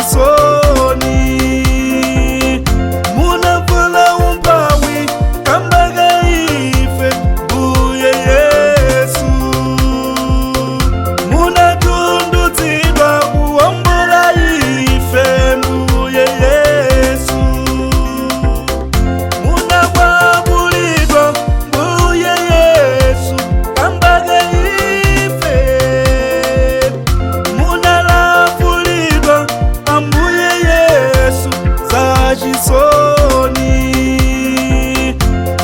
chisoni. Munavala umphawi kamba ka ife, Mbuye Yesu. Munatunduzidwa kuwombola ife, Mbuye Yesu. Munakwapulidwa, Mbuye Yesu, kamba ka ife. Munalavulidwa, Ambuye Yesu, za chisoni.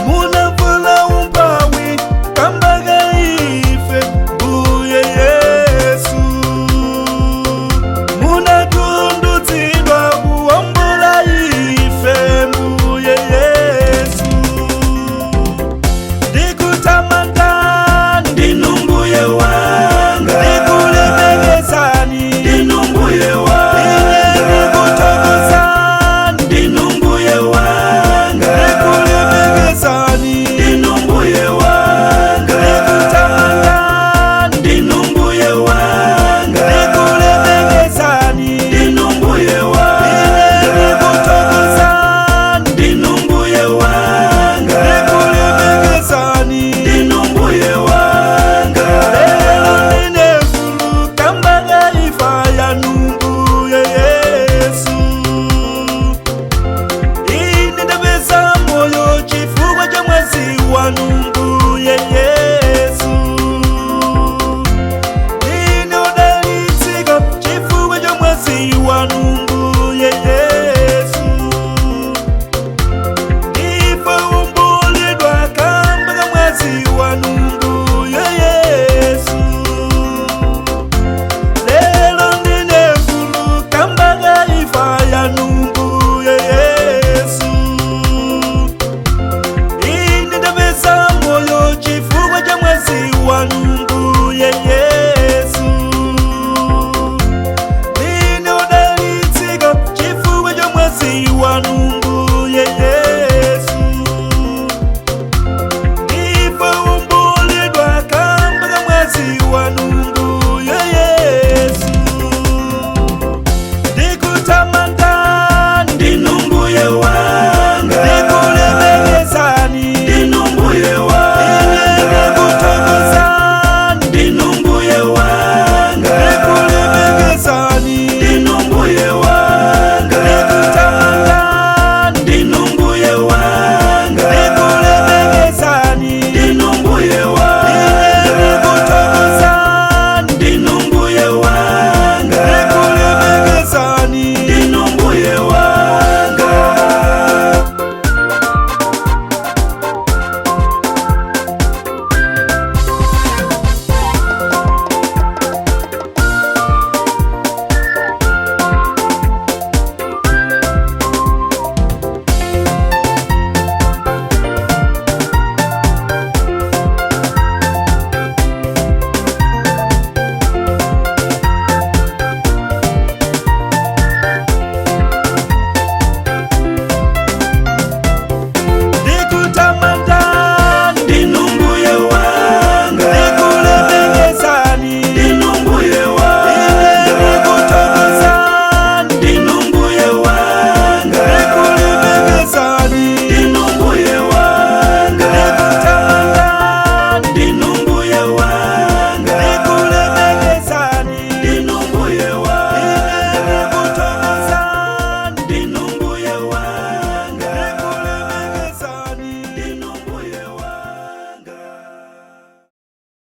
Munavala umphawi kamba ka ife, Mbuye Yesu. Munatunduzidwa kuwombola ife, Mbuye Yesu. Ndikutamandani, Ndinu Mbuye wanga. Ndikulemekezani, Ndinu Mbuye ine wanga. Ndikuthokozani, Ndinu Mbuye wanga. Ndikulemekezani, Ndinu Mbuye wanga. Ndikutamandani, Ndinu Mbuye wanga. Ndikulemekezani, Ndinu Mbuye ine wanga. Ndikuthokozani, Ndinu Mbuye wanga. Ndikulemekezani. Ndinu Mbuye wanga. Lero ndine mfulu kamba ka imfa yanu, Mbuye Yesu. Ine ndapeza moyo chifukwa cha mwazi wanu, Mbuye Yesu. Ine odalitsika chifukwa cha mwazi wanu.